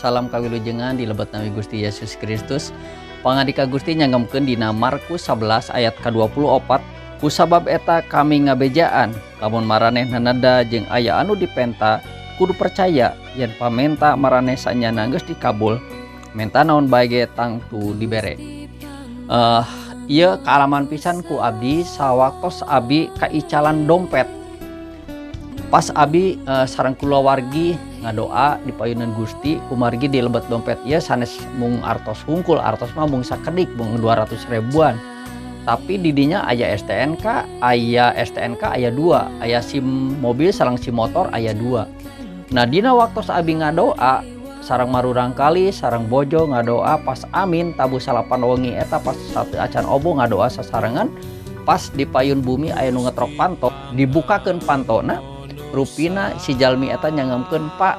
Salam kawilujengan di lebet nami Gusti Yesus Kristus. Pangandika Gusti nyanggemkeun dina Markus 11 ayat ka-24, kusabab eta kami ngabejaan lamun maraneh nanada jeung aya anu dipenta kudu percaya yen pamenta maraneh sanyana geus dikabul, menta naon bae ge tangtu dibere. Ieu kaalaman pisan ku abdi sawaktos abi kaicalan dompet. Pas abi sareng kulawargi ngadoa di payunan Gusti, kumargi di lebet dompet ieu sanes mung artos hungkul, artos mah mung sakedik, mung 200 ribuan. Tapi didinya aya STNK, aya STNK aya 2, aya SIM mobil sareng SIM motor aya 2. Nah, dina waktos abi ngadoa sareng marurang kali sareng bojo ngadoa pas amin tabuh salapan wengi eta pas satu acan obo ngadoa sasarengan, pas di payun bumi aya nu ngetrok panto, dibukakeun pantona, rupina si jalmi eta nyangemkeun, "Pak,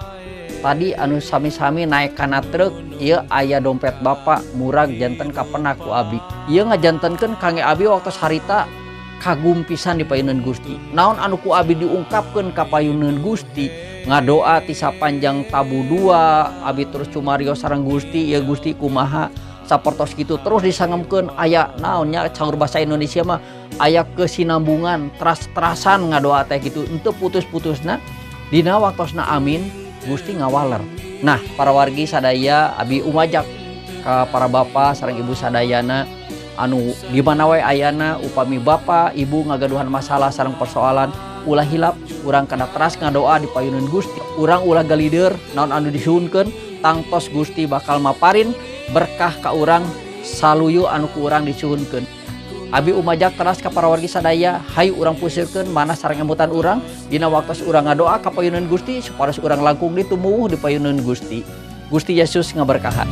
tadi anu sami-sami naik kana truk ieu aya dompet bapak murag janten kapenak ku abi." Ieu ngajantenkeun kangge abi waktu harita kagum pisan di payunan Gusti. Naon anu ku abi diungkapkeun ka payunan Gusti, ngadoa ti sapanjang tabu 2, abi terus cumarios sareng Gusti, ya Gusti kumaha sapertos kitu terus disangemkeun aya naonnya caur bahasa Indonesia mah aya kesinambungan teras-terasan ngadoa teh gitu untuk putus-putusna. Dina waktosna amin Gusti ngawaler. Nah, para wargi sadaya, abi umajak ka para bapak sareng ibu sadayana anu di mana wae ayana, upami bapak ibu ngagaduhan masalah sareng persoalan, ulah hilap urang kana teras ngadoa di payunan Gusti. Urang ulah galider naon anu disuhunkeun, tangtos Gusti bakal maparin berkah ka urang saluyu anu ku urang disuhunkeun. Abi umajak teras ka para wargi sadaya, hayu urang pusirkeun mana sareng emutan urang dina waktos urang ngadoa ka payunan Gusti supados urang langkung ditumuwuh di payunan Gusti. Gusti Yesus ngaberkahan.